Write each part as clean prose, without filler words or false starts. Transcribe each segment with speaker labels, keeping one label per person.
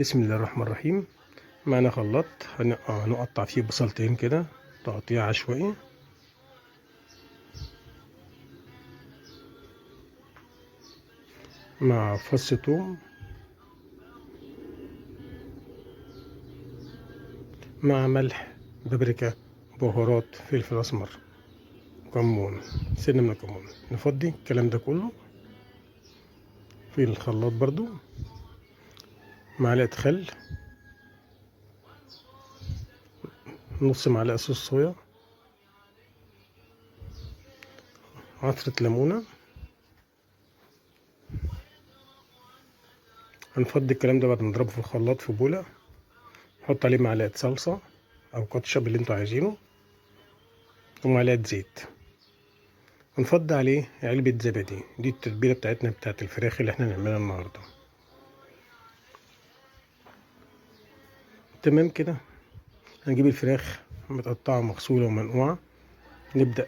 Speaker 1: بسم الله الرحمن الرحيم. معنا خلاط هنقطع فيه بصلتين كده تقطيع عشوائي. مع فص ثوم، مع ملح، بابريكا، بهارات، فلفل اسمر، كمون، سنة من الكمون. نفضي الكلام ده كله في الخلاط برضو. معلقة خل، نص معلقة صوص صويا، عصرة ليمونة. هنفضي الكلام ده بعد ما نضربه في الخلاط في بولة. نحط عليه معلقة صلصة أو كاتشب اللي انتوا عايزينه، ومعلقة زيت. ونفضي عليه علبة زبادي. دي التتبيلة بتاعتنا بتاعت الفراخ اللي احنا هنعملها النهاردة. تمام كده. هنجيب الفراخ متقطعة مغسولة ومنقوعة، نبدأ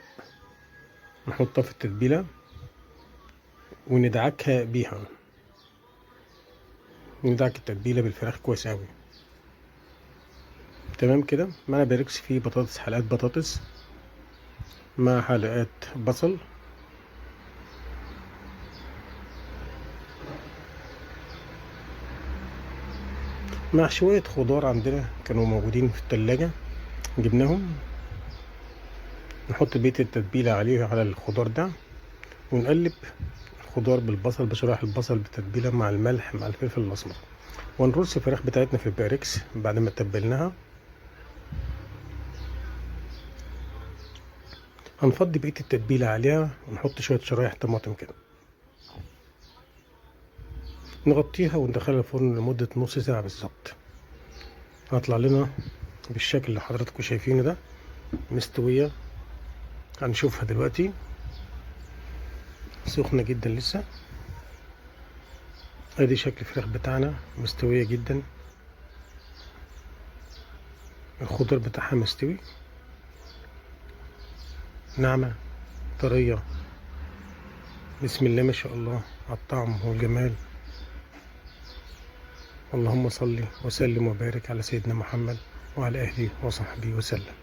Speaker 1: نحطها في التتبيلة وندعكها بيها. ندعك التتبيلة بالفراخ كويس أوي. تمام كده. معانا بيركس فيه بطاطس، حلقات بطاطس مع حلقات بصل. مع شوية خضار عندنا كانوا موجودين في التلاجة جبناهم. نحط بيت التتبيلة عليه على الخضار ده، ونقلب الخضار بالبصل، بشرايح البصل بالتتبيلة مع الملح مع الفلفل الأسمر. ونرص الفراخ بتاعتنا في الباركس بعد ما تبلناها. هنفضي بقية التتبيلة عليها ونحط شوية شرايح طماطم كده، نغطيها وندخلها الفرن لمدة نص ساعة بالظبط. هطلع لنا بالشكل اللي حضراتكم شايفينه ده، مستوية. هنشوفها دلوقتي، سخنة جدا لسه. ادي شكل الفراخ بتاعنا، مستوية جدا، الخضار بتاعها مستوي، ناعمة طرية. بسم الله ما شاء الله على الطعم والجمال. اللهم صل وسلم وبارك على سيدنا محمد وعلى أهله وصحبه وسلم.